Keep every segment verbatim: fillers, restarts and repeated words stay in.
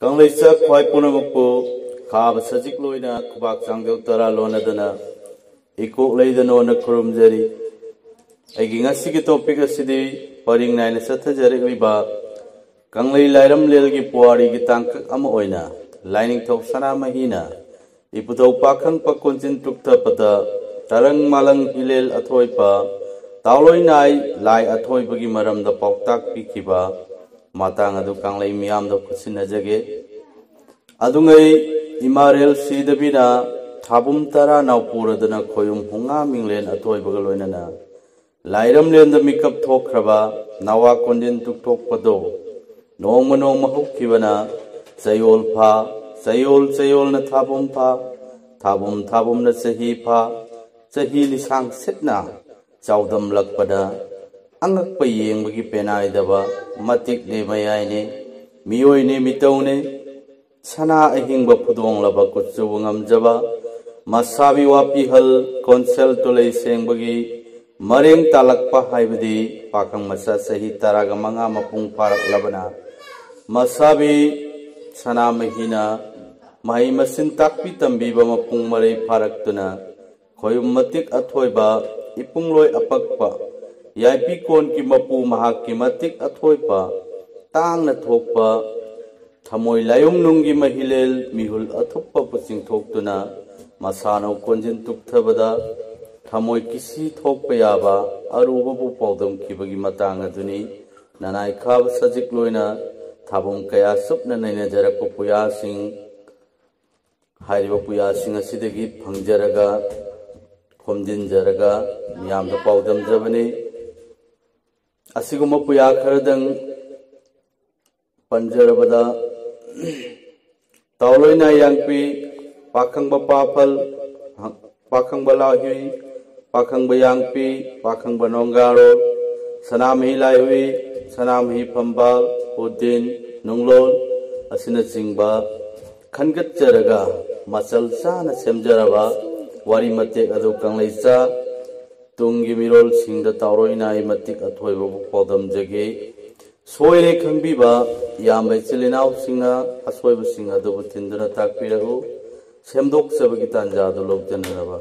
ꯀꯪꯂꯩꯆꯥ ꯈ꯭ꯋꯥꯏ ꯄꯨꯝꯅꯃꯛꯄꯨ ꯈꯥꯕ ꯁꯖꯤꯛ ꯂꯣꯏꯅ ꯈꯨꯕꯥꯛ ꯆꯥꯡꯗꯦꯜ ꯇꯔꯥ ꯂꯣꯟꯅꯗꯨꯅ ꯏꯀꯣꯛ ꯂꯩꯗꯅꯣꯅ ꯈꯨꯔꯨꯝꯖꯔꯤ꯫ ꯑꯩꯒꯤ ꯉꯁꯤꯒꯤ ꯇꯣꯄꯤꯛ ꯑꯁꯤꯗꯤ ꯄꯔꯤꯡ ꯅꯥꯏꯅ ꯆꯠꯊꯖꯔꯛꯂꯤꯕ ꯀꯪꯂꯩ ꯂꯥꯏꯔꯝꯂꯦꯜꯒꯤ ꯄꯨꯋꯥꯔꯤꯒꯤ ꯇꯥꯡꯀꯛ ꯑꯃ ꯑꯣꯏꯅ ꯂꯥꯏꯅꯤꯡꯊꯧ ꯁꯅꯥꯃꯍꯤꯅ ꯏꯄꯨꯊꯧ ꯄꯥꯈꯪꯕ ꯀꯣꯟꯖꯤꯟ ꯇꯨꯛꯊꯕꯗ ꯇꯔꯪ ꯃꯥꯂꯪ ꯍꯤꯂꯦꯜ ꯑꯊꯣꯏꯕ ꯇꯥꯎꯂꯣꯏ ꯅꯥꯏ ꯂꯥꯏ ꯑꯊꯣꯏꯕꯒꯤ ꯃꯔꯝꯗ ꯄꯥꯎꯇꯥꯛ ꯄꯤꯈꯤꯕ ꯃꯇꯥꯡ ꯑꯗꯨ ꯀꯪꯂꯩ ꯃꯤꯌꯥꯝꯗ ꯈꯨꯠꯁꯤꯟꯅꯖꯒꯦ꯫ ꯑꯗꯨꯉꯩ ꯏꯃꯥꯔꯦꯜ ꯁꯤꯗꯕꯤꯅ ꯊꯥꯕꯨꯝ ꯇꯔꯥ ꯅꯥꯎꯄꯨꯔꯗꯨꯅ ꯈꯣꯌꯨꯝ ꯍꯨꯉꯥ ꯃꯤꯡꯂꯦꯟ ꯑꯊꯣꯏꯕꯒ ꯂꯣꯏꯅꯅ ꯂꯥꯏꯔꯝꯂꯦꯟꯗ ꯃꯤꯀꯞ ꯊꯣꯛꯈ꯭ꯔꯕ ꯅꯋꯥ ꯀꯣꯟꯖꯤꯟ ꯇꯨꯛꯊꯣꯛꯄꯗꯣ ꯅꯣꯡꯃ ꯅꯣꯡꯃ ꯍꯧꯈꯤꯕꯅ ꯆꯌꯣꯜ ꯐꯥ, ꯆꯌꯣꯜ ꯆꯌꯣꯜꯅ ꯊꯥꯕꯨꯝ ꯐꯥ, ꯊꯥꯕꯨꯝ ꯊꯥꯕꯨꯝꯅ ꯆꯍꯤ ꯐꯥ, ꯆꯍꯤ ꯂꯤꯁꯥꯡ ꯁꯤꯠꯅ ꯆꯥꯎꯗꯝꯂꯛꯄꯗ ꯑꯉꯛꯄ ꯌꯦꯡꯕꯒꯤ ꯄꯦꯅꯥꯏꯗꯕ ꯃꯇꯤꯛꯅꯦ ꯃꯌꯥꯏꯅꯦ, ꯃꯤꯑꯣꯏꯅꯦ ꯃꯤꯇꯧꯅꯦ, ꯁꯅꯥ ꯑꯍꯤꯡꯕ ꯐꯨꯗꯣꯡꯂꯕ ꯀꯨꯠꯆꯨꯕꯨ ꯉꯝꯖꯕ ꯃꯁꯥꯕꯤ ꯋꯥꯄꯤꯍꯜ ꯀꯣꯟꯁꯦꯜ ꯇꯨꯂꯩ ꯁꯦꯡꯕꯒꯤ ꯃꯔꯦꯡ ꯇꯥꯂꯛꯄ ꯍꯥꯏꯕꯗꯤ ꯄꯥꯈꯪ ꯃꯆꯥ ꯆꯍꯤ ꯇꯔꯥꯒ ꯃꯉꯥ ꯃꯄꯨꯡ ꯐꯥꯔꯛꯂꯕꯅ ꯃꯁꯥꯕꯤ ꯁꯅꯥꯃꯍꯤꯅ ꯃꯍꯩ ꯃꯁꯤꯡ ꯇꯥꯛꯄꯤ ꯇꯝꯕꯤꯕ ꯃꯄꯨꯡ ꯃꯔꯩ ꯐꯥꯔꯛꯇꯨꯅ ꯈꯣꯌꯨꯝ ꯃꯇꯤꯛ ꯑꯊꯣꯏꯕ ꯏꯄꯨꯡꯂꯣꯏ ꯑꯄꯛꯄ ꯌꯥꯏꯄꯤ ꯀꯣꯟꯒꯤ ꯃꯄꯨ ꯃꯍꯥꯛꯀꯤ ꯃꯇꯤꯛ ꯑꯊꯣꯏꯕ ꯇꯥꯡꯅ ꯊꯣꯛꯄ ꯊꯃꯣꯏ ꯂꯥꯏꯌꯨꯝꯅꯨꯡꯒꯤ ꯃꯍꯤꯂꯦꯜ ꯃꯤꯍꯨꯜ ꯑꯊꯨꯞꯄꯕꯨ ꯆꯤꯡꯊꯣꯛꯇꯨꯅ ꯃꯁꯥꯅꯧ ꯀꯣꯟꯖꯤꯟ ꯇꯨꯛꯊꯕꯗ ꯊꯃꯣꯏ ꯀꯤꯁꯤ ꯊꯣꯛꯄ ꯌꯥꯕ ꯑꯔꯨꯕꯕꯨ ꯄꯥꯎꯗꯝꯈꯤꯕꯒꯤ ꯃꯇꯥꯡ ꯑꯗꯨꯅꯤ꯫ ꯅꯅꯥꯏ ꯈꯥꯕ ꯁꯖꯤꯛ ꯂꯣꯏꯅ ꯊꯥꯕꯨꯝ ꯀꯌꯥ ꯆꯨꯞꯅ ꯅꯩꯅꯖꯔꯛꯄ ꯄꯨꯌꯥꯁꯤꯡ ꯍꯥꯏꯔꯤꯕ ꯄꯨꯌꯥꯁꯤꯡ ꯑꯁꯤꯗꯒꯤ ꯐꯪꯖꯔꯒ ꯈꯣꯝꯖꯤꯟꯖꯔꯒ ꯃꯤꯌꯥꯝꯗ ꯄꯥꯎꯗꯝꯖꯕꯅꯤ꯫ ꯑꯁꯤꯒꯨꯝꯕ ꯄꯨꯌꯥ ꯈꯔꯗꯪ ꯄꯟꯖꯔꯕꯗ ꯇꯥꯎꯂꯣꯏ ꯅꯥꯏꯌꯥꯡꯄꯤ, ꯄꯥꯈꯪꯕ ꯄꯥꯐꯜ, ꯄꯥꯈꯪꯕ ꯂꯥꯍꯨꯏ, ꯄꯥꯈꯪꯕ ꯌꯥꯡꯄꯤ, ꯄꯥꯈꯪꯕ ꯅꯣꯡꯒꯥꯔꯣꯜ, ꯁꯅꯥꯃꯍꯤ ꯂꯥꯏꯍꯨꯏ, ꯁꯅꯥꯃꯍꯤ ꯐꯝꯕꯥꯜ, ꯎꯗꯤꯟ, ꯅꯨꯡꯂꯣꯜ ꯑꯁꯤꯅꯆꯤꯡꯕ ꯈꯟꯒꯠꯆꯔꯒ ꯃꯆꯜ ꯆꯥꯅ ꯁꯦꯝꯖꯔꯕ ꯋꯥꯔꯤ ꯃꯇꯦꯛ ꯑꯗꯨ ꯀꯪꯂꯩꯆꯥ ꯇꯨꯡꯒꯤ ꯃꯤꯔꯣꯜꯁꯤꯡꯗ ꯇꯥꯎꯔꯣꯏ ꯅꯥꯏ ꯃꯇꯤꯛ ꯑꯊꯣꯏꯕꯕꯨ ꯄꯥꯎꯗꯝꯖꯒꯦ꯫ ꯁꯣꯏꯔꯦ ꯈꯪꯕꯤꯕ ꯏꯌꯥꯝꯕ ꯏꯆꯤꯜ ꯏꯅꯥꯎꯁꯤꯡꯅ ꯑꯁꯣꯏꯕꯁꯤꯡ ꯑꯗꯨꯕꯨ ꯊꯤꯟꯗꯨꯅ ꯇꯥꯛꯄꯤꯔꯛꯎ꯫ ꯁꯦꯝꯗꯣꯛꯆꯕꯒꯤ ꯇꯥꯟꯖꯥ ꯑꯗꯨ ꯂꯧꯖꯅꯅꯕ꯫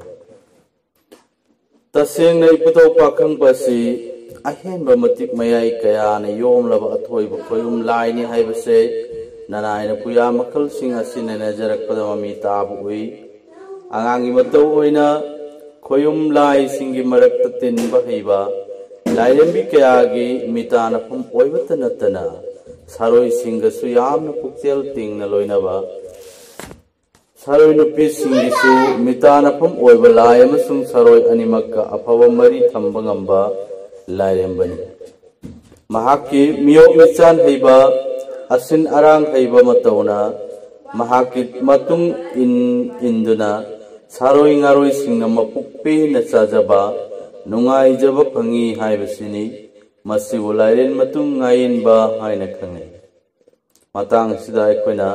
ꯇꯁꯦꯡꯅ ꯏꯄꯨꯊꯧ ꯄꯥꯈꯪꯕ ꯑꯁꯤ ꯑꯍꯦꯟꯕ ꯃꯇꯤꯛ ꯃꯌꯥꯏ ꯀꯌꯥꯅ ꯌꯣꯝꯂꯕ ꯑꯊꯣꯏꯕ ꯈꯣꯌꯨꯝ ꯂꯥꯏꯅꯤ ꯍꯥꯏꯕꯁꯦ ꯅꯅꯥꯏꯅ ꯄꯨꯌꯥ ꯃꯈꯜꯁꯤꯡ ꯑꯁꯤ ꯅꯩꯅꯖꯔꯛꯄꯗ ꯃꯃꯤ ꯇꯥꯕ ꯎꯏ꯫ ꯑꯉꯥꯡꯒꯤ ꯃꯇꯧ ꯑꯣꯏꯅ ꯈꯣꯌꯨꯝ ꯂꯥꯏꯁꯤꯡꯒꯤ ꯃꯔꯛꯇ ꯇꯤꯟꯕ ꯍꯩꯕ ꯂꯥꯏꯔꯦꯝꯕꯤ ꯀꯌꯥꯒꯤ ꯃꯤꯇꯥꯅꯐꯝ ꯑꯣꯏꯕꯇ ꯅꯠꯇꯅ ꯁꯥꯔꯣꯏꯁꯤꯡꯒꯁꯨ ꯌꯥꯝꯅ ꯄꯨꯛꯆꯦꯜ ꯇꯤꯡꯅ ꯂꯣꯏꯅꯕ ꯁꯥꯔꯣꯏ ꯅꯨꯄꯤꯁꯤꯡꯒꯤꯁꯨ ꯃꯤꯇꯥꯅꯐꯝ ꯑꯣꯏꯕ ꯂꯥꯏ ꯑꯃꯁꯨꯡ ꯁꯥꯔꯣꯏ ꯑꯅꯤꯃꯛꯀ ꯑꯐꯕ ꯃꯔꯤ ꯊꯝꯕ ꯉꯝꯕ ꯂꯥꯏꯔꯦꯝꯕꯅꯤ꯫ ꯃꯍꯥꯛꯀꯤ ꯃꯤꯑꯣꯛ ꯃꯤꯆꯥꯟ ꯍꯩꯕ, ꯑꯁꯤꯟ ꯑꯔꯥꯡ ꯍꯩꯕ ꯃꯇꯧꯅ ꯃꯍꯥꯛꯀꯤ ꯃꯇꯨꯡ ꯏꯟ ꯏꯟꯗꯨꯅ ꯁꯥꯔꯣꯏ ꯉꯥꯔꯣꯏꯁꯤꯡꯅ ꯃꯄꯨꯛ ꯄꯦꯟꯅ ꯆꯥꯖꯕ, ꯅꯨꯡꯉꯥꯏꯖꯕ ꯐꯪꯏ ꯍꯥꯏꯕꯁꯤꯅꯤ꯫ ꯃꯁꯤꯕꯨ ꯂꯥꯏꯔꯦꯟ ꯃꯇꯨꯡ ꯉꯥꯏꯌꯦꯟꯕ ꯍꯥꯏꯅ ꯈꯪꯅꯩ꯫ ꯃꯇꯥꯡ ꯑꯁꯤꯗ ꯑꯩꯈꯣꯏꯅ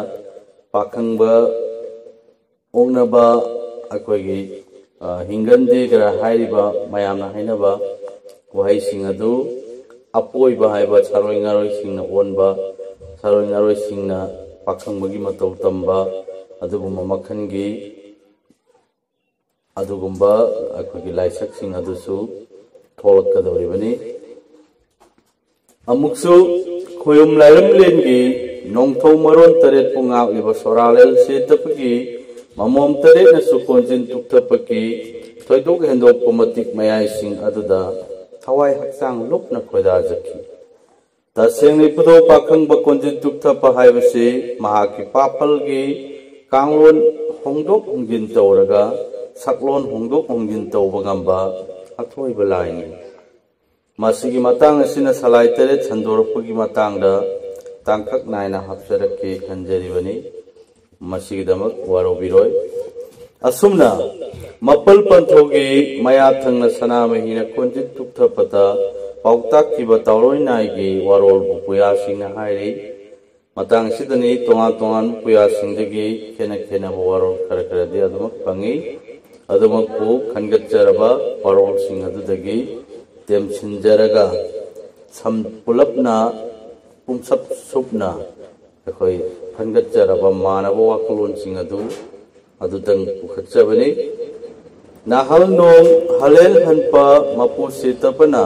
ꯄꯥꯈꯪꯕ ꯑꯣꯛꯅꯕ ꯑꯩꯈꯣꯏꯒꯤ, ꯑ, ꯍꯤꯡꯒꯟꯗꯦꯒꯔ ꯍꯥꯏꯔꯤꯕ ꯃꯌꯥꯝꯅ ꯍꯥꯏꯅꯕ ꯋꯥꯍꯩꯁꯤꯡ ꯑꯗꯨ ꯑꯄꯣꯏꯕ ꯍꯥꯏꯕ ꯁꯥꯔꯣꯏ ꯉꯥꯔꯣꯏꯁꯤꯡꯅ ꯑꯣꯟꯕ, ꯁꯥꯔꯣꯏ ꯉꯥꯔꯣꯏꯁꯤꯡꯅ ꯄꯥꯈꯪꯕꯒꯤ ꯃꯇꯧ ꯇꯝꯕ, ꯑꯗꯨꯒꯨꯝꯕ ꯃꯈꯜꯒꯤ ꯑꯗꯨꯒꯨꯝꯕ ꯑꯩꯈꯣꯏꯒꯤ ꯂꯥꯏꯁꯛꯁꯤꯡ ꯑꯗꯨꯁꯨ ꯊꯣꯛꯂꯛꯀꯗꯧꯔꯤꯕꯅꯤ꯫ ꯑꯃꯨꯛꯁꯨ ꯈꯣꯌꯨꯝ ꯂꯥꯏꯔꯝꯂꯦꯟꯒꯤ ꯅꯣꯡꯊꯧ ꯃꯔꯣꯟ ꯇꯔꯦꯠꯄꯨ ꯉꯥꯛꯂꯤꯕ ꯁꯣꯔꯥꯂꯦꯜ ꯁꯦꯠꯇꯕꯒꯤ ꯃꯃꯣꯝ ꯇꯔꯦꯠꯅꯁꯨ ꯀꯣꯟꯖꯤꯟ ꯇꯨꯛꯊꯄꯒꯤ ꯊꯣꯏꯗꯣꯛ ꯍꯦꯟꯗꯣꯛꯄ ꯃꯇꯤꯛ ꯃꯌꯥꯏꯁꯤꯡ ꯑꯗꯨꯗ ꯊꯋꯥꯏ ꯍꯛꯆꯥꯡ ꯂꯨꯞꯅ ꯈꯣꯏꯗꯥꯖꯈꯤ꯫ ꯇꯁꯦꯡꯅ ꯏꯄꯨꯗꯧ ꯄꯥꯈꯪꯕ ꯀꯣꯟꯖꯤꯟ ꯇꯨꯛꯊꯄ ꯍꯥꯏꯕꯁꯤ ꯃꯍꯥꯛꯀꯤ ꯄꯥꯐꯜꯒꯤ ꯀꯥꯡꯂꯣꯟ ꯍꯣꯡꯗꯣꯛ ꯍꯣꯡꯖꯤꯟ ꯇꯧꯔꯒ ꯁꯛꯂꯣꯟ ꯍꯣꯡꯗꯣꯛ ꯍꯣꯡꯖꯤꯟ ꯇꯧꯕ ꯉꯝꯕ ꯑꯊꯣꯏꯕ ꯂꯥꯏꯅꯤ꯫ ꯃꯁꯤꯒꯤ ꯃꯇꯥꯡ ꯑꯁꯤꯅ ꯁꯂꯥꯏ ꯇꯔꯦꯠ ꯁꯟꯗꯣꯔꯛꯄꯒꯤ ꯃꯇꯥꯡꯗ ꯇꯥꯡꯀꯛ ꯅꯥꯏꯅ ꯍꯥꯞꯆꯔꯛꯀꯦ ꯈꯟꯖꯔꯤꯕꯅꯤ꯫ ꯃꯁꯤꯒꯤꯗꯃꯛ ꯋꯥꯔꯧꯕꯤꯔꯣꯏ꯫ ꯑꯁꯨꯝꯅ ꯃꯄꯜ ꯄꯟꯊꯧꯒꯤ ꯃꯌꯥ ꯊꯪꯅ ꯁꯅꯥꯃꯍꯤꯅ ꯀꯣꯟꯖꯤꯠ ꯇꯨꯛꯊꯄꯗ ꯄꯥꯎꯇꯥꯛꯈꯤꯕ ꯇꯥꯎꯔꯣꯏ ꯅꯥꯏꯒꯤ ꯋꯥꯔꯣꯜꯕꯨ ꯄꯨꯌꯥꯁꯤꯡꯅ ꯍꯥꯏꯔꯤ꯫ ꯃꯇꯥꯡ ꯑꯁꯤꯗꯅꯤ ꯇꯣꯉꯥꯟ ꯇꯣꯉꯥꯟꯕ ꯄꯨꯌꯥꯁꯤꯡꯗꯒꯤ ꯈꯦꯠꯅ ꯈꯦꯠꯅꯕ ꯋꯥꯔꯣꯜ ꯈꯔ ꯈꯔꯗꯤ ꯑꯗꯨꯃꯛ ꯐꯪꯏ꯫ ꯑꯗꯨꯃꯛꯄꯨ ꯈꯟꯒꯠꯆꯔꯕ ꯋꯥꯔꯣꯜꯁꯤꯡ ꯑꯗꯨꯗꯒꯤ ꯇꯦꯝꯁꯤꯟꯖꯔꯒ ꯁꯝ-, ꯄꯨꯂꯞꯅ ꯄꯨꯝꯁꯞ ꯁꯨꯞꯅ ꯑꯩꯈꯣꯏ ꯈꯟꯒꯠꯆꯔꯕ ꯃꯥꯟꯅꯕ ꯋꯥꯈꯜꯂꯣꯟꯁꯤꯡ ꯑꯗꯨ ꯑꯗꯨꯇꯪ ꯄꯨꯈꯠꯆꯕꯅꯤ꯫ ꯅꯥꯍꯜ ꯅꯣꯡ ꯍꯂꯦꯜ ꯍꯟꯄ ꯃꯄꯨ ꯁꯤꯇꯄꯅ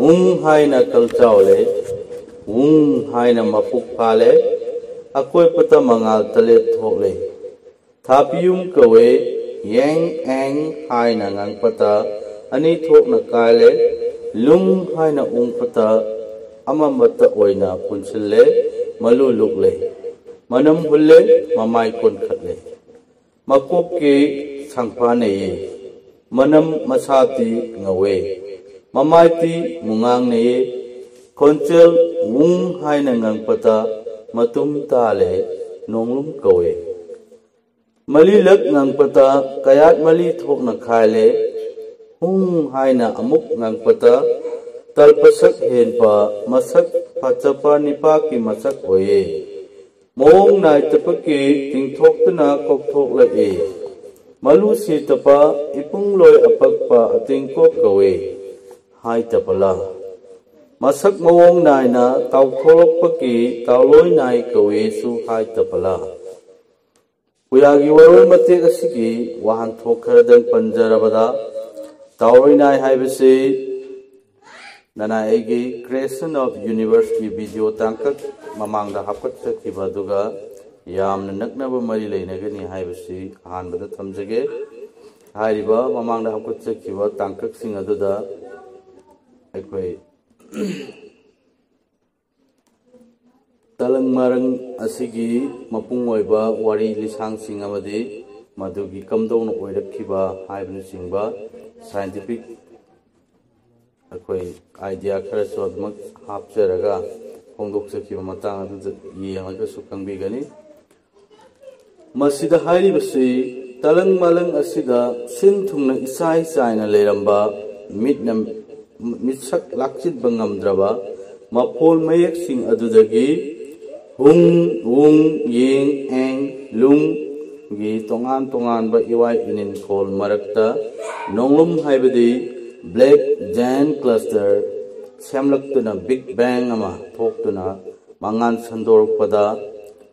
ꯍꯨꯡ ꯍꯥꯏꯅ ꯀꯜꯆꯥꯎꯂꯦ, ꯍꯨꯡ ꯍꯥꯏꯅ ꯃꯄꯨꯛ ꯐꯥꯂꯦ, ꯑꯀꯣꯏꯄꯇ ꯃꯉꯥꯜ ꯇꯂꯦꯠ ꯊꯣꯛꯂꯦ꯫ ꯊꯥꯄꯤꯌꯨꯝ ꯀꯧꯋꯦ, ꯌꯦꯡ ꯑꯦꯡ ꯍꯥꯏꯅ ꯉꯥꯡꯄꯇ ꯑꯅꯤ ꯊꯣꯛꯅ ꯀꯥꯏꯂꯦ, ꯂꯨꯡ ꯍꯥꯏꯅ ꯎꯡꯄꯇ ꯑꯃꯃꯠꯇ ꯑꯣꯏꯅ ꯄꯨꯟꯁꯤꯜꯂꯦ, ꯃꯂꯨ ꯂꯨꯛꯂꯦ꯫ ꯃꯅꯝ ꯍꯨꯜꯂꯦ, ꯃꯃꯥꯏ ꯀꯣꯟꯈꯠꯂꯦ꯫ ꯃꯀꯣꯛꯀꯤ ꯁꯪꯐꯥꯅꯩꯌꯦ, ꯃꯅꯝ ꯃꯁꯥꯇꯤ ꯉꯧꯋꯦ, ꯃꯃꯥꯏꯇꯤ ꯃꯨꯉꯥꯡꯅꯩꯌꯦ꯫ ꯈꯣꯟꯆꯦꯜ ꯋꯨꯡ ꯍꯥꯏꯅ ꯉꯪꯄꯇ ꯃꯇꯨꯝ ꯇꯥꯜꯂꯦ, ꯅꯣꯡꯂꯨꯝ ꯀꯧꯋꯦ꯫ ꯃꯂꯤꯂꯛ ꯉꯪꯄꯇ ꯀꯌꯥꯠ ꯃꯂꯤ ꯊꯣꯛꯅ ꯈꯥꯏꯂꯦ, ꯍꯨꯡ ꯍꯥꯏꯅ ꯑꯃꯨꯛ ꯉꯪꯄꯇ ꯇꯜꯄꯁꯛ ꯍꯦꯟꯄ ꯃꯁꯛ ꯐꯖꯄ ꯅꯤꯄꯥꯛꯀꯤ ꯃꯁꯛ ꯑꯣꯏꯌꯦ꯫ ꯃꯑꯣꯡ ꯅꯥꯏꯇꯄꯒꯤ ꯇꯤꯡꯊꯣꯛꯇꯨꯅ ꯀꯣꯛꯊꯣꯛꯂꯛꯏ꯫ ꯃꯂꯨ ꯁꯤꯇꯄ ꯏꯄꯨꯡꯂꯣꯏ ꯑꯄꯛꯄ ꯑꯇꯤꯡꯀꯣꯛ ꯀꯧꯏ ꯍꯥꯏꯇꯄꯂꯥ? ꯃꯁꯛ ꯃꯑꯣꯡ ꯅꯥꯏꯅ ꯇꯥꯎꯊꯣꯛꯂꯛꯄꯒꯤ ꯇꯥꯎꯂꯣꯏ ꯅꯥꯏ ꯀꯧꯏꯁꯨ ꯍꯥꯏꯇꯄꯂꯥ? ꯄꯨꯌꯥꯒꯤ ꯋꯥꯔꯣꯜ ꯃꯇꯦꯛ ꯑꯁꯤꯒꯤ ꯋꯥꯍꯟꯊꯣꯛ ꯈꯔꯗꯪ ꯄꯟꯖꯔꯕꯗ, ꯇꯥꯎꯂꯣꯏ ꯅꯥꯏ ꯍꯥꯏꯕꯁꯤ ꯅꯅꯥꯏ ꯑꯩꯒꯤ Creation of Universeꯀꯤ video ꯇꯥꯡꯀꯛ ꯃꯃꯥꯡꯗ ꯍꯥꯞꯀꯠꯆꯈꯤꯕ ꯑꯗꯨꯒ ꯌꯥꯝꯅ ꯅꯛꯅꯕ ꯃꯔꯤ ꯂꯩꯅꯒꯅꯤ ꯍꯥꯏꯕꯁꯤ ꯑꯍꯥꯟꯕꯗ ꯊꯝꯖꯒꯦ꯫ ꯍꯥꯏꯔꯤꯕ ꯃꯃꯥꯡꯗ ꯍꯥꯞꯀꯠꯆꯈꯤꯕ ꯇꯥꯡꯀꯛꯁꯤꯡ ꯑꯗꯨꯗ ꯑꯩꯈꯣꯏ ꯇꯂꯪ ꯃꯥꯂꯪ ꯑꯁꯤꯒꯤ ꯃꯄꯨꯡ ꯑꯣꯏꯕ ꯋꯥꯔꯤ ꯂꯤꯁꯥꯡꯁꯤꯡ ꯑꯃꯗꯤ ꯃꯗꯨꯒꯤ ꯀꯝꯗꯧꯅ ꯑꯣꯏꯔꯛꯈꯤꯕ ꯍꯥꯏꯕꯅꯆꯤꯡꯕ scientific ꯑꯩꯈꯣꯏ idea ꯈꯔꯁꯨ ꯑꯗꯨꯃꯛ ꯍꯥꯞꯆꯔꯒ ꯐꯣꯡꯗꯣꯛꯆꯈꯤꯕ ꯃꯇꯥꯡ ꯑꯗꯨꯗ ꯌꯦꯡꯂꯒꯁꯨ ꯈꯪꯕꯤꯒꯅꯤ꯫ ꯃꯁꯤꯗ ꯍꯥꯏꯔꯤꯕꯁꯤ ꯇꯂꯪ ꯃꯥꯂꯪ ꯑꯁꯤꯗ ꯁꯤꯟ ꯊꯨꯡꯅ ꯏꯆꯥꯏ ꯆꯥꯏꯅ ꯂꯩꯔꯝꯕ, ꯃꯤꯠꯅ ꯃꯤꯠꯁꯛ ꯂꯥꯛꯆꯤꯟꯕ ꯉꯝꯗ꯭ꯔꯕ ꯃꯐꯣꯜ ꯃꯌꯦꯛꯁꯤꯡ ꯑꯗꯨꯗꯒꯤ ꯍꯨꯡ, ꯋꯨꯡ, ꯌꯦꯡ, ꯑꯦꯡ, ꯂꯨꯡꯒꯤ ꯇꯣꯉꯥꯟ ꯇꯣꯉꯥꯟꯕ ꯏꯋꯥꯏ ꯏꯅꯤꯟ ꯈꯣꯜ ꯃꯔꯛꯇ ꯅꯣꯡꯂꯨꯝ ꯍꯥꯏꯕꯗꯤ black giant cluster ꯁꯦꯝꯂꯛꯇꯨꯅ, ꯕꯤꯛ ꯕꯦꯡ ꯑꯃ ꯊꯣꯛꯇꯨꯅ ꯃꯉꯥꯜ ꯁꯟꯗꯣꯔꯛꯄꯗ,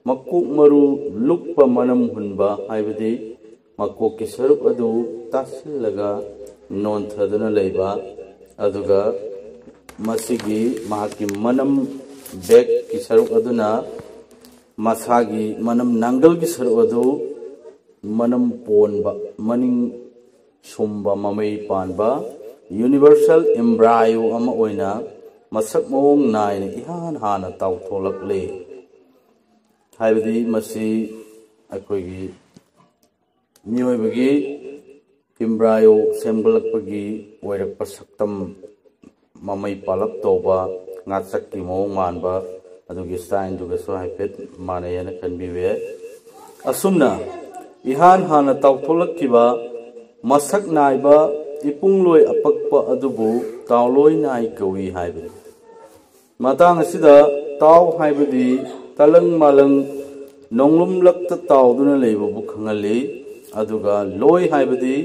ꯃꯀꯣꯛ ꯃꯔꯨ ꯂꯨꯞꯄ ꯃꯅꯝ ꯍꯨꯟꯕ ꯍꯥꯏꯕꯗꯤ ꯃꯀꯣꯛꯀꯤ ꯁꯔꯨꯛ ꯑꯗꯨ ꯇꯥꯁꯤꯜꯂꯒ ꯅꯣꯟꯊꯗꯨꯅ ꯂꯩꯕ, ꯑꯗꯨꯒ ꯃꯁꯤꯒꯤ ꯃꯍꯥꯛꯀꯤ ꯃꯅꯝ, ꯕꯦꯛꯀꯤ ꯁꯔꯨꯛ ꯑꯗꯨꯅ ꯃꯁꯥꯒꯤ ꯃꯅꯝ ꯅꯥꯡꯒꯜꯒꯤ ꯁꯔꯨꯛ ꯑꯗꯨ ꯃꯅꯝ ꯄꯣꯟꯕ, ꯃꯅꯤꯡ ꯁꯨꯝꯕ ꯃꯃꯩ ꯄꯥꯟꯕ ꯌꯨꯅꯤꯚꯔꯁꯦꯜ ꯏꯝꯕ꯭ꯔꯥꯏꯌꯣ ꯑꯃ ꯑꯣꯏꯅ ꯃꯁꯛ ꯃꯑꯣꯡ ꯅꯥꯏꯅ ꯏꯍꯥꯟ ꯍꯥꯟꯅ ꯇꯥꯎꯊꯣꯛꯂꯛꯂꯤ꯫ ꯍꯥꯏꯕꯗꯤ ꯃꯁꯤ ꯑꯩꯈꯣꯏꯒꯤ ꯃꯤꯑꯣꯏꯕꯒꯤ ꯏꯝꯕ꯭ꯔꯥꯏꯌꯣ ꯁꯦꯝꯒꯠꯂꯛꯄꯒꯤ ꯑꯣꯏꯔꯛꯄ ꯁꯛꯇꯝ, ꯃꯃꯩ ꯄꯥꯜꯂꯞ ꯇꯧꯕ, ꯉꯥꯆꯛꯀꯤ ꯃꯑꯣꯡ ꯃꯥꯟꯕ, ꯑꯗꯨꯒꯤ ꯁ꯭ꯇꯥꯏꯜꯗꯨꯒꯁꯨ ꯍꯥꯏꯐꯦꯠ ꯃꯥꯟꯅꯩ ꯍꯥꯏꯅ ꯈꯟꯕꯤꯕ ꯌꯥꯏ꯫ ꯑꯁꯨꯝꯅ ꯏꯍꯥꯟ ꯍꯥꯟꯅ ꯇꯥꯎꯊꯣꯛꯂꯛꯈꯤꯕ ꯃꯁꯛ ꯅꯥꯏꯕ ꯏꯄꯨꯡꯂꯣꯏ ꯑꯄꯛꯄ ꯑꯗꯨꯕꯨ ꯇꯥꯎꯂꯣꯏ ꯅꯥꯏ ꯀꯧꯏ ꯍꯥꯏꯕꯅꯤ꯫ ꯃꯇꯥꯡ ꯑꯁꯤꯗ ꯇꯥꯎ ꯍꯥꯏꯕꯗꯤ ꯇꯂꯪ ꯃꯥꯂꯪ ꯅꯣꯡꯂꯨꯝꯂꯛꯇ ꯇꯥꯎꯗꯨꯅ ꯂꯩꯕꯕꯨ ꯈꯪꯍꯜꯂꯤ, ꯑꯗꯨꯒ ꯂꯣꯏ ꯍꯥꯏꯕꯗꯤ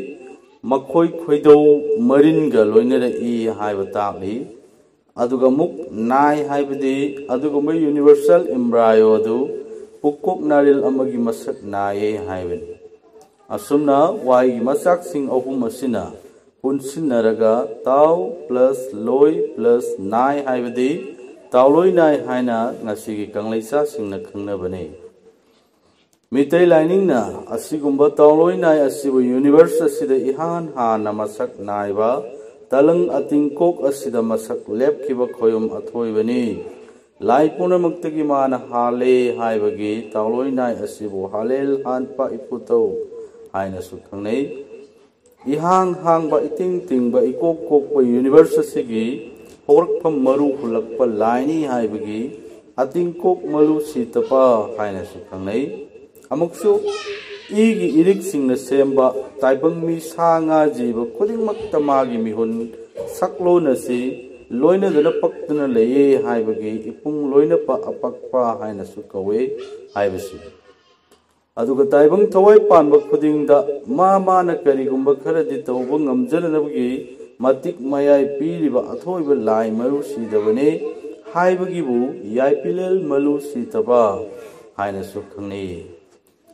ꯃꯈꯣꯏ ꯈꯣꯏꯗꯧ ꯃꯔꯤꯟꯒ ꯂꯣꯏꯅꯔꯛꯏ ꯍꯥꯏꯕ ꯇꯥꯛꯂꯤ꯫ ꯑꯗꯨꯒ ꯑꯃꯨꯛ ꯅꯥꯏ ꯍꯥꯏꯕꯗꯤ ꯑꯗꯨꯒꯨꯝꯕ ꯌꯨꯅꯤꯚꯔꯁꯦꯜ ꯏꯝꯕ꯭ꯔꯥꯏꯌꯣ ꯑꯗꯨ ꯄꯨꯛꯀꯣꯛ ꯅꯥꯔꯤꯜ ꯑꯃꯒꯤ ꯃꯁꯛ ꯅꯥꯏꯌꯦ ꯍꯥꯏꯕꯅꯤ꯫ ꯑꯁꯨꯝꯅ ꯋꯥꯍꯩꯒꯤ ꯃꯆꯥꯛꯁꯤꯡ ꯑꯍꯨꯝ ꯑꯁꯤꯅ ꯄꯨꯟꯁꯤꯟꯅꯔꯒ ꯇꯥꯎ ꯄ꯭ꯂꯁ ꯂꯣꯏ ꯄ꯭ꯂꯁ ꯅꯥꯏ ꯍꯥꯏꯕꯗꯤ ꯇꯥꯎꯂꯣꯏ ꯅꯥꯏ ꯍꯥꯏꯅ ꯉꯁꯤꯒꯤ ꯀꯪꯂꯩꯆꯥꯁꯤꯡꯅ ꯈꯪꯅꯕꯅꯤ꯫ ꯃꯤꯇꯩ ꯂꯥꯏꯅꯤꯡꯅ ꯑꯁꯤꯒꯨꯝꯕ ꯇꯥꯎꯂꯣꯏ ꯅꯥꯏ ꯑꯁꯤꯕꯨ ꯌꯨꯅꯤꯚꯔꯁ ꯑꯁꯤꯗ ꯏꯍꯥꯟ ꯍꯥꯟꯅ ꯃꯁꯛ ꯅꯥꯏꯕ ꯇꯂꯪ ꯑꯇꯤꯡꯀꯣꯛ ꯑꯁꯤꯗ ꯃꯁꯛ ꯂꯦꯞꯈꯤꯕ ꯈꯣꯌꯨꯝ ꯑꯊꯣꯏꯕꯅꯤ꯫ ꯂꯥꯏ ꯄꯨꯝꯅꯃꯛꯇꯒꯤ ꯃꯥꯅ ꯍꯥꯜꯂꯦ ꯍꯥꯏꯕꯒꯤ ꯇꯥꯎꯂꯣꯏ ꯅꯥꯏ ꯑꯁꯤꯕꯨ ꯍꯥꯂꯦꯜ ꯍꯥꯟꯄ ꯏꯄꯨꯊꯧ ꯍꯥꯏꯅꯁꯨ ꯈꯪꯅꯩ꯫ ꯏꯍꯥꯡ ꯍꯥꯡꯕ, ꯏꯇꯤꯡ ꯇꯤꯡꯕ, ꯏꯀꯣꯛ ꯀꯣꯛꯄ ꯌꯨꯅꯤꯚꯔꯁ ꯑꯁꯤꯒꯤ ꯍꯧꯔꯛꯐꯝ ꯃꯔꯨ ꯍꯨꯜꯂꯛꯄ ꯂꯥꯏꯅꯤ ꯍꯥꯏꯕꯒꯤ ꯑꯇꯤꯡꯀꯣꯛ ꯃꯂꯨ ꯁꯤꯇꯄ ꯍꯥꯏꯅꯁꯨ ꯈꯪꯅꯩ꯫ ꯑꯃꯨꯛꯁꯨ ꯏꯒꯤ ꯏꯔꯤꯛꯁꯤꯡꯅ ꯁꯦꯝꯕ ꯇꯥꯏꯕꯪ ꯃꯤ ꯁꯥ ꯉꯥ ꯖꯤꯕ ꯈꯨꯗꯤꯡꯃꯛꯇ ꯃꯥꯒꯤ ꯃꯤꯍꯨꯟ ꯁꯛꯂꯣꯟ ꯑꯁꯤ ꯂꯣꯏꯅꯗꯨꯅ ꯄꯛꯇꯨꯅ ꯂꯩꯌꯦ ꯍꯥꯏꯕꯒꯤ ꯏꯄꯨꯡ ꯂꯣꯏꯅꯄ ꯑꯄꯛꯄ ꯍꯥꯏꯅꯁꯨ ꯀꯧꯋꯦ ꯍꯥꯏꯕꯁꯤ꯫ ꯑꯗꯨꯒ ꯇꯥꯏꯕꯪ ꯊꯋꯥꯏ ꯄꯥꯟꯕ ꯈꯨꯗꯤꯡꯗ ꯃꯥ ꯃꯥꯅ ꯀꯔꯤꯒꯨꯝꯕ ꯈꯔꯗꯤ ꯇꯧꯕ ꯉꯝꯖꯅꯅꯕꯒꯤ ꯃꯇꯤꯛ ꯃꯌꯥꯏ ꯄꯤꯔꯤꯕ ꯑꯊꯣꯏꯕ ꯂꯥꯏ ꯃꯔꯨ ꯁꯤꯗꯕꯅꯤ꯫ ꯍꯥꯏꯕꯒꯤꯕꯨ ꯌꯥꯏꯄꯤꯂꯦꯜ ꯃꯔꯨ ꯁꯤꯗꯕ ꯍꯥꯏꯅꯁꯨ ꯈꯪꯅꯩ꯫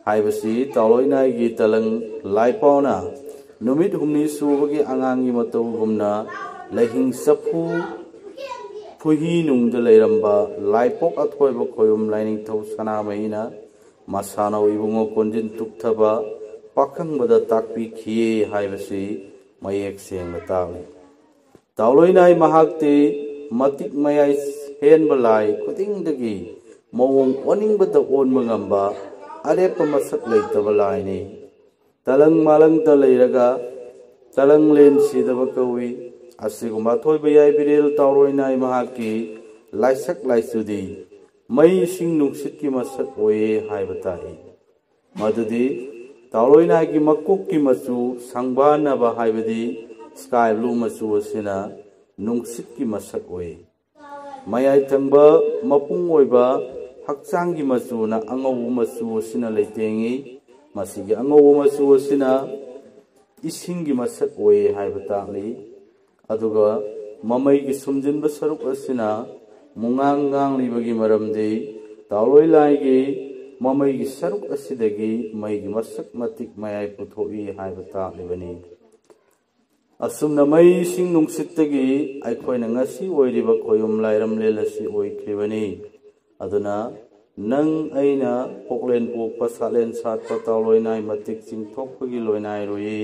ꯍꯥꯏꯕꯁꯤ ꯇꯥꯎꯂꯣꯏꯅꯥꯏꯒꯤ ꯇꯂꯪ ꯂꯥꯏꯄꯥꯎꯅ ꯅꯨꯃꯤꯠ ꯍꯨꯝꯅꯤ ꯁꯨꯕꯒꯤ ꯑꯉꯥꯡꯒꯤ ꯃꯇꯧꯒꯨꯝꯅ ꯂꯩꯍꯤꯡ ꯆꯐꯨ ꯐꯨꯍꯤ ꯅꯨꯡꯗ ꯂꯩꯔꯝꯕ ꯂꯥꯏꯄꯣꯛ ꯑꯊꯣꯏꯕ ꯈꯣꯌꯨꯝ ꯂꯥꯏꯅꯤꯡꯊꯧ ꯁꯅꯥꯃꯍꯤꯅ ꯃꯁꯥꯅꯧ ꯏꯕꯨꯡꯉꯣ ꯀꯣꯟꯖꯤꯟ ꯇꯨꯛꯊꯕ ꯄꯥꯈꯪꯕꯗ ꯇꯥꯛꯄꯤꯈꯤꯌꯦ ꯍꯥꯏꯕꯁꯤ ꯃꯌꯦꯛ ꯁꯦꯡꯅ ꯇꯥꯛꯂꯤ꯫ ꯇꯥꯎꯂꯣꯏꯅꯥꯏ ꯃꯍꯥꯛꯇꯤ ꯃꯇꯤꯛ ꯃꯌꯥꯏ ꯍꯦꯟꯕ ꯂꯥꯏ ꯈꯨꯗꯤꯡꯗꯒꯤ ꯃꯑꯣꯡ ꯑꯣꯟꯅꯤꯡꯕꯗ ꯑꯣꯟꯕ ꯉꯝꯕ ꯑꯔꯦꯞꯄ ꯃꯁꯛ ꯂꯩꯇꯕ ꯂꯥꯏꯅꯤ꯫ ꯇꯂꯪ ꯃꯥꯂꯪꯗ ꯂꯩꯔꯒ ꯇꯂꯪ ꯂꯦꯟ ꯁꯤꯗꯕ ꯀꯧꯏ꯫ ꯑꯁꯤꯒꯨꯝꯕ ꯑꯊꯣꯏꯕ ꯌꯥꯏꯕꯤꯔꯦꯜ ꯇꯥꯎꯔꯣꯏꯅꯥꯏ ꯃꯍꯥꯛꯀꯤ ꯂꯥꯏꯁꯛ ꯂꯥꯏꯆꯨꯗꯤ ꯃꯩ ꯏꯁꯤꯡ ꯅꯨꯡꯁꯤꯠꯀꯤ ꯃꯁꯛ ꯑꯣꯏꯌꯦ ꯍꯥꯏꯕ ꯇꯥꯛꯏ꯫ ꯃꯗꯨꯗꯤ ꯇꯥꯎꯔꯣꯏꯅꯥꯏꯒꯤ ꯃꯀꯣꯛꯀꯤ ꯃꯆꯨ ꯁꯪꯕꯥꯟꯅꯕ ꯍꯥꯏꯕꯗꯤ ꯁ꯭ꯀꯥꯏ ꯕ꯭ꯂꯨ ꯃꯆꯨ ꯑꯁꯤꯅ ꯅꯨꯡꯁꯤꯠꯀꯤ ꯃꯁꯛ ꯑꯣꯏ꯫ ꯃꯌꯥꯏ ꯊꯪꯕ ꯃꯄꯨꯡ ꯑꯣꯏꯕ ꯍꯛꯆꯥꯡꯒꯤ ꯃꯆꯨꯅ ꯑꯉꯧꯕ ꯃꯆꯨ ꯑꯁꯤꯅ ꯂꯩꯇꯦꯡꯏ꯫ ꯃꯁꯤꯒꯤ ꯑꯉꯧꯕ ꯃꯆꯨ ꯑꯁꯤꯅ ꯏꯁꯤꯡꯒꯤ ꯃꯁꯛ ꯑꯣꯏ ꯍꯥꯏꯕ ꯇꯥꯛꯂꯤ꯫ ꯑꯗꯨꯒ ꯃꯃꯩꯒꯤ ꯁꯨꯝꯖꯤꯟꯕ ꯁꯔꯨꯛ ꯑꯁꯤꯅ ꯃꯨꯉꯥꯡ ꯉꯥꯡꯂꯤꯕꯒꯤ ꯃꯔꯝꯗꯤ ꯇꯥꯎꯂꯣꯏ ꯂꯥꯏꯒꯤ ꯃꯃꯩꯒꯤ ꯁꯔꯨꯛ ꯑꯁꯤꯗꯒꯤ ꯃꯩꯒꯤ ꯃꯁꯛ ꯃꯇꯤꯛ ꯃꯌꯥꯏ ꯄꯨꯊꯣꯛꯏ ꯍꯥꯏꯕ ꯇꯥꯛꯂꯤꯕꯅꯤ꯫ ꯑꯁꯨꯝꯅ ꯃꯩ ꯏꯁꯤꯡ ꯅꯨꯡꯁꯤꯠꯇꯒꯤ ꯑꯩꯈꯣꯏꯅ ꯉꯁꯤ ꯑꯣꯏꯔꯤꯕ ꯈꯣꯌꯨꯝ ꯂꯥꯏꯔꯝꯂꯦꯟ ꯑꯁꯤ ꯑꯣꯏꯈ꯭ꯔꯤꯕꯅꯤ꯫ ꯑꯗꯨꯅ ꯅꯪ ꯑꯩꯅ ꯄꯣꯛꯂꯦꯟ ꯄꯣꯛꯄ ꯁꯥꯠꯂꯦꯟ ꯁꯥꯠꯄ ꯇꯥꯎꯂꯣꯏꯅꯥꯏ ꯃꯇꯤꯛ ꯆꯤꯡꯊꯣꯛꯄꯒꯤ ꯂꯣꯏꯅꯥꯏꯔꯣꯏꯌꯦ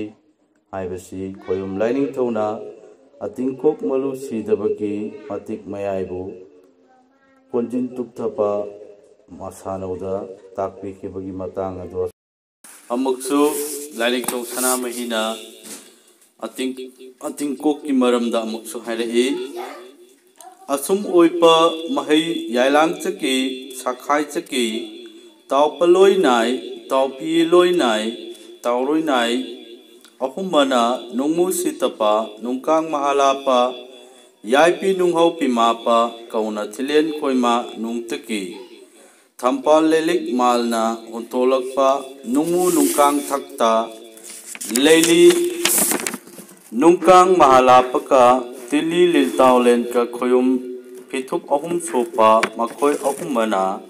ꯍꯥꯏꯕꯁꯤ ꯈꯣꯌꯨꯝ ꯂꯥꯏꯅꯤꯡꯊꯧꯅ ꯑꯇꯤꯡꯀꯣꯛ ꯃꯂꯨ ꯁꯤꯗꯕꯒꯤ ꯃꯇꯤꯛ ꯃꯌꯥꯏꯕꯨ ꯀꯣꯟꯖꯤꯟ ꯇꯨꯞꯊꯕ ꯃꯁꯥꯅꯧꯗ ꯇꯥꯛꯄꯤꯈꯤꯕꯒꯤ ꯃꯇꯥꯡ ꯑꯗꯨ ꯑꯃꯨꯛꯁꯨ ꯂꯥꯏꯅꯤꯡꯊꯧ ꯁꯅꯥꯃꯍꯤꯅ ꯑꯇꯤꯡ-, ꯑꯇꯤꯡꯀꯣꯛꯀꯤ ꯃꯔꯝꯗ ꯑꯃꯨꯛꯁꯨ ꯍꯥꯏꯔꯛꯏ꯫ ꯑꯁꯨꯝ ꯑꯣꯏꯄ ꯃꯍꯩ ꯌꯥꯏꯂꯥꯡ ꯆꯠꯈꯤ, ꯁꯥꯈꯥꯏ ꯆꯠꯈꯤ, ꯇꯥꯎꯄ ꯂꯣꯏ ꯅꯥꯏ, ꯇꯥꯎꯄꯤ ꯂꯣꯏ ꯅꯥꯏ, ꯇꯥꯎꯔꯣꯏ ꯅꯥꯏ, ꯑꯍꯨꯝꯃꯅ ꯅꯨꯡꯃꯨ ꯁꯤꯇꯄ, ꯅꯨꯡꯀꯥꯡ ꯃꯍꯥꯂꯥꯄ, ꯌꯥꯏꯄꯤ ꯅꯨꯡꯍꯧ ꯄꯤꯃꯥꯄ, ꯀꯧꯅ ꯊꯤꯂꯦꯟ ꯈꯣꯏꯃꯥ ꯅꯨꯡꯇꯀꯤ꯫ ꯊꯝꯄꯥꯜ ꯂꯩꯂꯤꯛ ꯃꯥꯜꯅ ꯍꯨꯟꯇꯣꯂꯛꯄ ꯅꯨꯡꯃꯨ ꯅꯨꯡꯀꯥꯡ ꯊꯛꯇ ꯂꯩꯂꯤ ꯅꯨꯡꯀꯥꯡ ꯃꯍꯥꯂꯥꯄꯀ ꯇꯤꯂꯤ ꯂꯤꯜꯇꯥꯎꯂꯦꯟꯀ ꯈꯣꯌꯨꯝ ꯐꯤꯊꯨꯞ ꯑꯍꯨꯝ ꯁꯣꯛꯄ ꯃꯈꯣꯏ ꯑꯍꯨꯝ ꯑꯃꯅ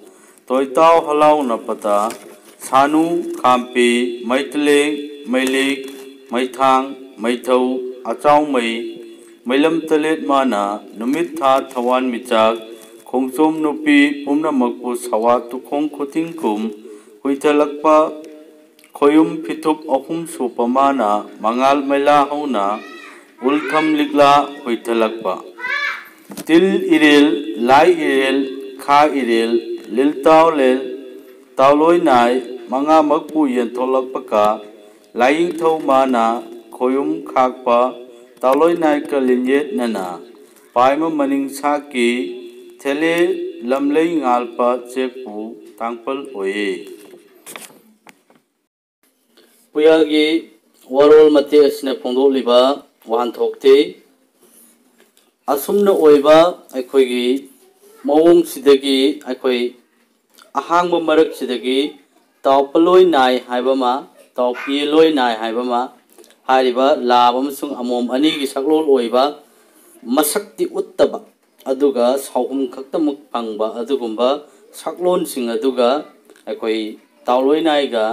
ꯇꯣꯏꯇꯥꯎ ꯍꯂꯥꯎꯅꯄꯇ ꯁꯥꯅꯨ, ꯈꯥꯝꯄꯤ, ꯃꯩꯇꯂꯦꯡ, ꯃꯩꯂꯤꯛ, ꯃꯩꯊꯥꯡ, ꯃꯩꯊꯧ, ꯑꯆꯥꯎꯃꯩ, ꯃꯩꯂꯝ ꯇꯂꯦꯠ ꯃꯥꯅ ꯅꯨꯃꯤꯠ ꯊꯥ ꯊꯋꯥꯟ ꯃꯤꯆꯥꯛ ꯈꯣꯡꯆꯣꯝ ꯅꯨꯄꯤ ꯄꯨꯝꯅꯃꯛꯄꯨ ꯁꯋꯥ ꯇꯨꯈꯣꯡ ꯈꯨꯇꯤꯡ ꯀꯨꯝ ꯍꯨꯏꯊꯂꯛꯄ ꯈꯣꯌꯨꯝ ꯐꯤꯊꯨꯞ ꯑꯍꯨꯝ ꯁꯨꯞꯄ ꯃꯥꯅ ꯃꯉꯥꯜ ꯃꯩꯂꯥ ꯍꯧꯅ ꯎꯜꯊꯝ ꯂꯤꯛꯂꯥ ꯍꯨꯏꯊꯂꯛꯄ ꯇꯤꯜ ꯏꯔꯦꯜ, ꯂꯥꯏ ꯏꯔꯦꯜ, ꯈꯥ ꯏꯔꯦꯜ, ꯂꯤꯜ ꯇꯥꯎꯂꯦꯜ, ꯇꯥꯎꯂꯣꯏ ꯅꯥꯏ ꯃꯉꯥꯃꯛꯄꯨ ꯌꯦꯟꯊꯣꯛꯂꯛꯄꯀ ꯂꯥꯏꯌꯤꯡꯊꯧ ꯃꯥꯅ ꯈꯣꯌꯨꯝ ꯈꯥꯛꯄ ꯇꯥꯎꯂꯣꯏ ꯅꯥꯏꯀ ꯂꯤꯟꯌꯦꯠꯅꯅ ꯄꯥꯏꯃ ꯃꯅꯤꯡ ꯁꯥꯛꯀꯤ ꯊꯦꯂꯦ ꯂꯝꯂꯩ ꯉꯥꯜꯄ ꯆꯦꯛꯄꯨ ꯇꯥꯡꯄꯜ ꯑꯣꯏꯌꯦ꯫ ꯄꯨꯌꯥꯒꯤ ꯋꯥꯔꯣꯜ ꯃꯇꯦꯛ ꯑꯁꯤꯅ ꯐꯣꯡꯗꯣꯛꯂꯤꯕ ꯋꯥꯍꯟꯊꯣꯛꯇꯤ ꯑꯁꯨꯝꯅ ꯑꯣꯏꯕ ꯑꯩꯈꯣꯏꯒꯤ ꯃꯑꯣꯡꯁꯤꯗꯒꯤ ꯑꯩꯈꯣꯏ ꯑꯍꯥꯡꯕ ꯃꯔꯛꯁꯤꯗꯒꯤ ꯇꯥꯎꯄꯂꯣꯏ ꯅꯥꯏ ꯍꯥꯏꯕ ꯑꯃ, ꯇꯥꯎꯄꯤꯂꯣꯏ ꯅꯥꯏ ꯍꯥꯏꯕ ꯑꯃ ꯍꯥꯏꯔꯤꯕ ꯂꯥꯕ ꯑꯃꯁꯨꯡ ꯑꯃꯣꯝ ꯑꯅꯤꯒꯤ ꯁꯛꯂꯣꯟ ꯑꯣꯏꯕ ꯃꯁꯛꯇꯤ ꯎꯠꯇꯕ ꯑꯗꯨꯒ ꯁꯥꯎꯍꯨꯝ ꯈꯛꯇꯃꯛ ꯐꯪꯕ ꯑꯗꯨꯒꯨꯝꯕ ꯁꯛꯂꯣꯟꯁꯤꯡ ꯑꯗꯨꯒ ꯑꯩꯈꯣꯏ ꯇꯥꯎꯂꯣꯏ ꯅꯥꯏꯒ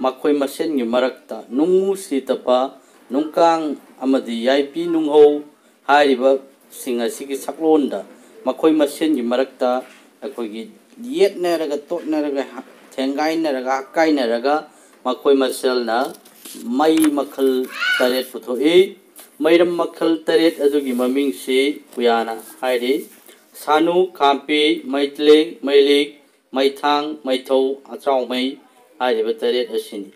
ꯃꯈꯣꯏ ꯃꯁꯦꯟꯒꯤ ꯃꯔꯛꯇ ꯅꯨꯡꯉꯨ ꯁꯤꯇꯄ ꯅꯨꯡꯀꯥꯡ ꯑꯃꯗꯤ ꯌꯥꯏꯄꯤ ꯅꯨꯡꯍꯧ ꯍꯥꯏꯔꯤꯕꯁꯤꯡ ꯑꯁꯤꯒꯤ ꯁꯛꯂꯣꯟꯗ ꯃꯈꯣꯏ ꯃꯁꯦꯟꯒꯤ ꯃꯔꯛꯇ ꯑꯩꯈꯣꯏꯒꯤ ꯌꯦꯠꯅꯔꯒ ꯇꯣꯠꯅꯔꯒ ꯊꯦꯡꯒꯥꯏꯅꯔꯒ ꯍꯛꯀꯥꯏꯅꯔꯒ ꯃꯈꯣꯏ ꯃꯁꯦꯜꯅ ꯃꯩ ꯃꯈꯜ ꯇꯔꯦꯠ ꯄꯨꯊꯣꯛꯏ꯫ ꯃꯩꯔꯝ ꯃꯈꯜ ꯇꯔꯦꯠ ꯑꯗꯨꯒꯤ ꯃꯃꯤꯡꯁꯤ ꯄꯨꯌꯥꯅ ꯍꯥꯏꯔꯤ: ꯁꯥꯅꯨ, ꯈꯥꯝꯄꯤ, ꯃꯩꯇꯂꯦꯡ, ꯃꯩꯂꯤꯛ, ꯃꯩꯊꯥꯡ, ꯃꯩꯊꯧ, ꯑꯆꯥꯎꯃꯩ ꯍꯥꯏꯔꯤꯕ ꯇꯔꯦꯠ ꯑꯁꯤꯅꯤ꯫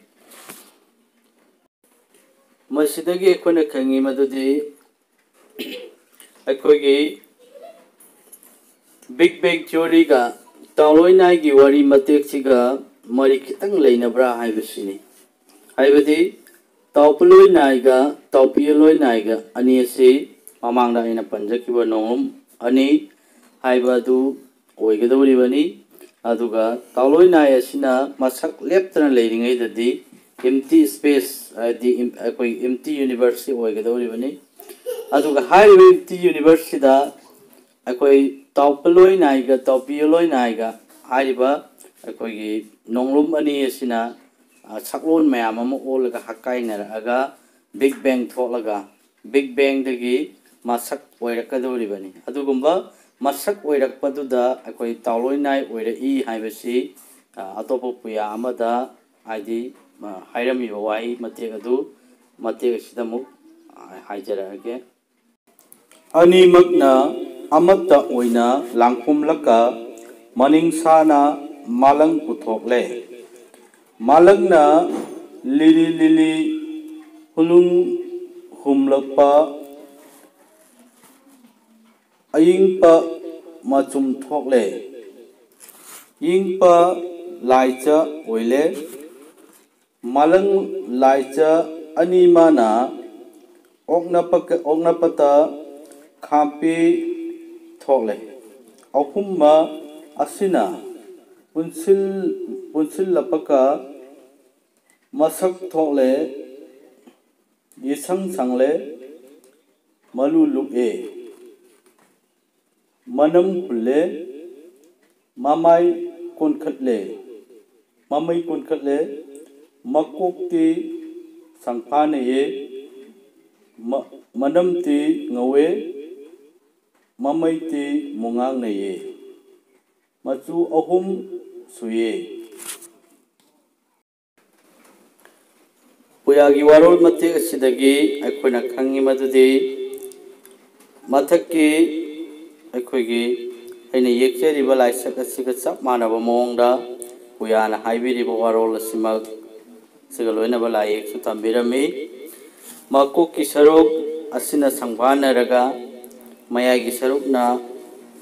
ꯃꯁꯤꯗꯒꯤ ꯑꯩꯈꯣꯏꯅ ꯈꯪꯉꯤ ꯃꯗꯨꯗꯤ ꯑꯩꯈꯣꯏꯒꯤ Big Bang Theory-ꯒ ꯇꯥꯎꯂꯣꯏ ꯅꯥꯏꯒꯤ ꯋꯥꯔꯤ ꯃꯇꯦꯛꯁꯤꯒ ꯃꯔꯤ ꯈꯤꯇꯪ ꯂꯩꯅꯕ꯭ꯔꯥ ꯍꯥꯏꯕꯁꯤꯅꯤ꯫ ꯍꯥꯏꯕꯗꯤ ꯇꯥꯎꯄꯂꯣꯏ ꯅꯥꯏꯒ ꯇꯥꯎꯄꯤꯌꯂꯣꯏ ꯅꯥꯏꯒ ꯑꯅꯤ ꯑꯁꯤ ꯃꯃꯥꯡꯗ ꯑꯩꯅ ꯄꯟꯖꯈꯤꯕ ꯅꯣꯡꯂꯨꯝ ꯑꯅꯤ ꯍꯥꯏꯕ ꯑꯗꯨ ꯑꯣꯏꯒꯗꯧꯔꯤꯕꯅꯤ꯫ ꯑꯗꯨꯒ ꯇꯥꯎꯂꯣꯏ ꯅꯥꯏ ꯑꯁꯤꯅ ꯃꯁꯛ ꯂꯦꯞꯇꯅ ꯂꯩꯔꯤꯉꯩꯗꯗꯤ empty space, ꯍꯥꯏꯗꯤ ꯑꯩꯈꯣꯏ empty universe ꯁꯤ ꯑꯣꯏꯒꯗꯧꯔꯤꯕꯅꯤ꯫ ꯑꯗꯨꯒ ꯍꯥꯏꯔꯤꯕ empty universe ꯁꯤꯗ ꯑꯩꯈꯣꯏ ꯇꯥꯎꯄ ꯂꯣꯏ ꯅꯥꯏꯒ ꯇꯥꯎꯄꯤꯌꯨ ꯂꯣꯏ ꯅꯥꯏꯒ ꯍꯥꯏꯔꯤꯕ ꯑꯩꯈꯣꯏꯒꯤ ꯅꯣꯡꯂꯨꯝ ꯑꯅꯤ ꯑꯁꯤꯅ ꯁꯛꯂꯣꯟ ꯃꯌꯥꯝ ꯑꯃ ꯑꯣꯜꯂꯒ ꯍꯛꯀꯥꯏꯅꯔꯛꯑꯒ big bang ꯊꯣꯛꯂꯒ big bang ꯗꯒꯤ ꯃꯁꯛ ꯑꯣꯏꯔꯛꯀꯗꯧꯔꯤꯕꯅꯤ꯫ ꯑꯗꯨꯒꯨꯝꯕ ꯃꯁꯛ ꯑꯣꯏꯔꯛꯄꯗꯨꯗ ꯑꯩꯈꯣꯏ ꯇꯥꯎꯂꯣꯏ ꯅꯥꯏ ꯑꯣꯏꯔꯛꯏ ꯍꯥꯏꯕꯁꯤ ꯑꯇꯣꯞꯄ ꯄꯨꯌꯥ ꯑꯃꯗ ꯍꯥꯏꯗꯤ ꯍꯥꯏꯔꯝꯃꯤꯕ ꯋꯥꯍꯩ ꯃꯇꯦꯛ ꯑꯗꯨ ꯃꯇꯦꯛ ꯑꯁꯤꯗ ꯑꯃꯨꯛ ꯍꯥꯏꯖꯔꯛꯑꯒꯦ꯫ ꯑꯅꯤꯃꯛꯅ ꯑꯃꯠꯇ ꯑꯣꯏꯅ ꯂꯥꯡꯐꯨꯝꯂꯛꯀ ꯃꯅꯤꯡ ꯁꯥꯅ ꯃꯥꯂꯪ ꯄꯨꯊꯣꯛꯂꯦ꯫ ꯃꯥꯂꯪꯅ ꯂꯤꯔꯤ ꯂꯤꯔꯤ ꯍꯨꯂꯨꯡ ꯍꯨꯝꯂꯛꯄ ꯑꯏꯪꯄ ꯃꯆꯨꯝ ꯊꯣꯛꯂꯦ꯫ ꯏꯪꯄ ꯂꯥꯏꯆ ꯑꯣꯏꯂꯦ꯫ ꯃꯥꯂꯪ ꯂꯥꯏꯆ ꯑꯅꯤꯃꯅ ꯑꯣꯛꯅꯄ-, ꯑꯣꯛꯅꯄꯇ ꯈꯥꯝꯄꯤ ꯊꯣꯛꯂꯦ꯫ ꯑꯍꯨꯝꯃ ꯑꯁꯤꯅ ꯄꯨꯟꯁꯤꯜ-, ꯄꯨꯟꯁꯤꯜꯂꯄꯀ ꯃꯁꯛ ꯊꯣꯛꯂꯦ, ꯌꯦꯁꯪ ꯁꯪꯂꯦ, ꯃꯂꯨ ꯂꯨꯛꯑꯦ꯫ ꯃꯅꯝ ꯍꯨꯜꯂꯦ, ꯃꯃꯥꯏ ꯀꯣꯟꯈꯠꯂꯦ, ꯃꯃꯩ ꯀꯣꯟꯈꯠꯂꯦ, ꯃꯀꯣꯛꯇꯤ ꯁꯪꯐꯥꯅꯩꯌꯦ, ꯃ-, ꯃꯅꯝꯇꯤ ꯉꯧꯋꯦ, ꯃꯃꯩꯇꯤ ꯃꯨꯉꯥꯡꯅꯩꯌꯦ꯫ ꯃꯆꯨ ꯑꯍꯨꯝ ꯁꯨꯏꯌꯦ꯫ ꯄꯨꯌꯥꯒꯤ ꯋꯥꯔꯣꯜ ꯃꯇꯦꯛ ꯑꯁꯤꯗꯒꯤ ꯑꯩꯈꯣꯏꯅ ꯈꯪꯉꯤ ꯃꯗꯨꯗꯤ ꯃꯊꯛꯀꯤ ꯑꯩꯈꯣꯏꯒꯤ ꯑꯩꯅ ꯌꯦꯛꯆꯔꯤꯕ ꯂꯥꯏꯁꯛ ꯑꯁꯤꯒ ꯆꯞ ꯃꯥꯟꯅꯕ ꯃꯑꯣꯡꯗ ꯄꯨꯌꯥꯅ ꯍꯥꯏꯕꯤꯔꯤꯕ ꯋꯥꯔꯣꯜ ꯑꯁꯤꯃꯛ ꯑꯁꯤꯒ ꯂꯣꯏꯅꯕ ꯂꯥꯏꯌꯦꯛꯁꯨ ꯊꯝꯕꯤꯔꯝꯃꯤ꯫ ꯃꯀꯣꯛꯀꯤ ꯁꯔꯨꯛ ꯑꯁꯤꯅ ꯁꯪꯕꯥꯟꯅꯔꯒ ꯃꯌꯥꯏꯒꯤ ꯁꯔꯨꯛꯅ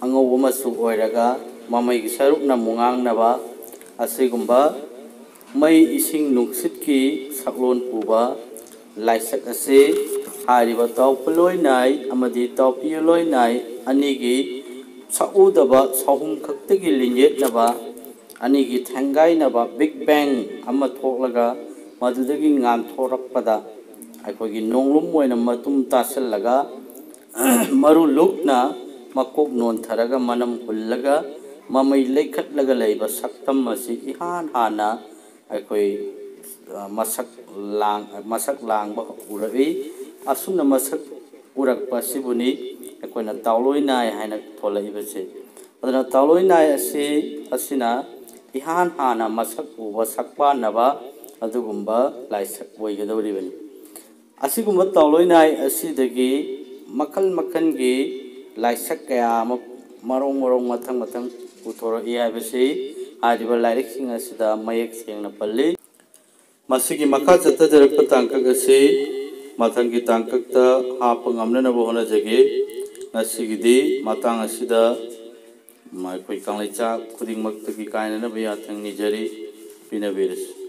ꯑꯉꯧꯕ ꯃꯆꯨ ꯑꯣꯏꯔꯒ ꯃꯃꯩꯒꯤ ꯁꯔꯨꯛꯅ ꯃꯨꯉꯥꯡꯅꯕ ꯑꯁꯤꯒꯨꯝꯕ ꯃꯩ ꯏꯁꯤꯡ ꯅꯨꯡꯁꯤꯠꯀꯤ ꯁꯛꯂꯣꯟ ꯄꯨꯕ ꯂꯥꯏꯁꯛ ꯑꯁꯤ ꯍꯥꯏꯔꯤꯕ ꯇꯥꯎꯄꯂꯣꯏ ꯅꯥꯏ ꯑꯃꯗꯤ ꯇꯥꯎꯄꯤꯌꯨꯂꯣꯏ ꯅꯥꯏ ꯑꯅꯤꯒꯤ ꯁꯛꯎꯗꯕ ꯁꯥꯍꯨꯝ ꯈꯛꯇꯒꯤ ꯂꯤꯡꯌꯦꯠꯅꯕ ꯑꯅꯤꯒꯤ ꯊꯦꯡꯒꯥꯏꯅꯕ big bang ꯑꯃ ꯊꯣꯛꯂꯒ ꯃꯗꯨꯗꯒꯤ ꯉꯥꯟꯊꯣꯔꯛꯄꯗ ꯑꯩꯈꯣꯏꯒꯤ ꯅꯣꯡꯂꯨꯝ ꯑꯣꯏꯅ ꯃꯇꯨꯝ ꯇꯥꯁꯤꯜꯂꯒ ꯃꯔꯨ ꯂꯨꯛꯅ ꯃꯀꯣꯛ ꯅꯣꯟꯊꯔꯒ ꯃꯅꯝ ꯍꯨꯜꯂꯒ ꯃꯃꯩ ꯂꯩꯈꯠꯂꯒ ꯂꯩꯕ ꯁꯛꯇꯝ ꯑꯁꯤ ꯏꯍꯥꯟ ꯍꯥꯟꯅ ꯑꯩꯈꯣꯏ, ꯑ, ꯃꯁꯛ ꯂꯥꯡ-, ꯃꯁꯛ ꯂꯥꯡꯕ ꯎꯔꯛꯏ꯫ ꯑꯁꯨꯝꯅ ꯃꯁꯛ ꯎꯔꯛꯄ ꯑꯁꯤꯕꯨꯅꯤ ꯑꯩꯈꯣꯏꯅ ꯇꯥꯎꯂꯣꯏ ꯅꯥꯏ ꯍꯥꯏꯅ ꯊꯣꯜꯂꯛꯏꯕꯁꯦ꯫ ꯑꯗꯨꯅ ꯇꯥꯎꯂꯣꯏ ꯅꯥꯏ ꯑꯁꯤ, ꯑꯁꯤꯅ ꯏꯍꯥꯟ ꯍꯥꯟꯅ ꯃꯁꯛ ꯎꯕ ꯁꯛꯄꯥꯟꯅꯕ ꯑꯗꯨꯒꯨꯝꯕ ꯂꯥꯏꯁꯛ ꯑꯣꯏꯒꯗꯧꯔꯤꯕꯅꯤ꯫ ꯑꯁꯤꯒꯨꯝꯕ ꯇꯥꯎꯂꯣꯏ ꯅꯥꯏ ꯑꯁꯤꯗꯒꯤ ꯃꯈꯜ ꯃꯈꯜꯒꯤ ꯂꯥꯏꯁꯛ ꯀꯌꯥ ꯑꯃ ꯃꯔꯣꯡ ꯃꯔꯣꯡ ꯃꯊꯪ ꯃꯊꯪ ꯄꯨꯊꯣꯔꯛꯏ ꯍꯥꯏꯕꯁꯤ ꯍꯥꯏꯔꯤꯕ ꯂꯥꯏꯔꯤꯛꯁꯤꯡ ꯑꯁꯤꯗ ꯃꯌꯦꯛ ꯁꯦꯡꯅ ꯄꯜꯂꯤ꯫ ꯃꯁꯤꯒꯤ ꯃꯈꯥ ꯆꯠꯊꯖꯔꯛꯄ ꯇꯥꯡꯀꯛ ꯑꯁꯤ ꯃꯊꯪꯒꯤ ꯇꯥꯡꯀꯛꯇ ꯍꯥꯞꯄ ꯉꯝꯅꯅꯕ ꯍꯣꯠꯅꯖꯒꯦ꯫ ꯉꯁꯤꯒꯤꯗꯤ ꯃꯇꯥꯡ ꯑꯁꯤꯗ ꯑꯩꯈꯣꯏ ꯀꯪꯂꯩꯆꯥ ꯈꯨꯗꯤꯡꯃꯛꯇꯒꯤ ꯀꯥꯏꯅꯅꯕ ꯌꯥꯊꯪ ꯅꯤꯖꯔꯤ꯫ ꯄꯤꯅꯕꯤꯔꯁꯤ꯫